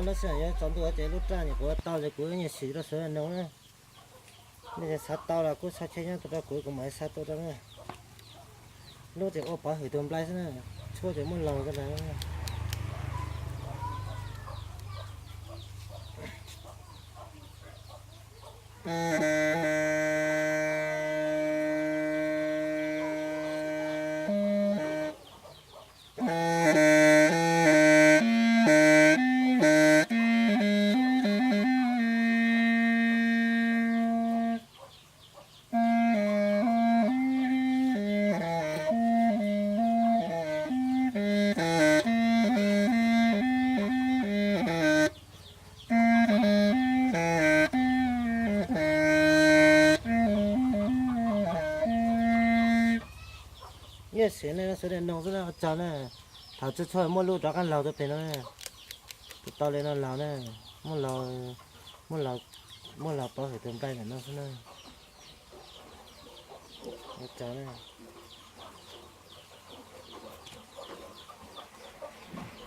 No xwb, yuav tsaus ntuj ces lub raj nyuam qhuav tau ces kuv nyiam sim rau sawv daws noog na. Nej xav tau los kuj xa tsheb nyob tuaj rau kuv, kuv mam xa tuaj rau na. Lub ces ua pov hwm tus nplai xwb na, tshuaj ces muaj laus kawg ntag. Nyiam sim nej sawv daws noog xwb na, ua tsaug na. Thaum tshuaj tshuaj muaj lub rov qab laus rau pem no. Tus tau li no laus na, muaj laus, muaj laus pov hwm tus nplai ntawm no xwb na. Ua tsaug na.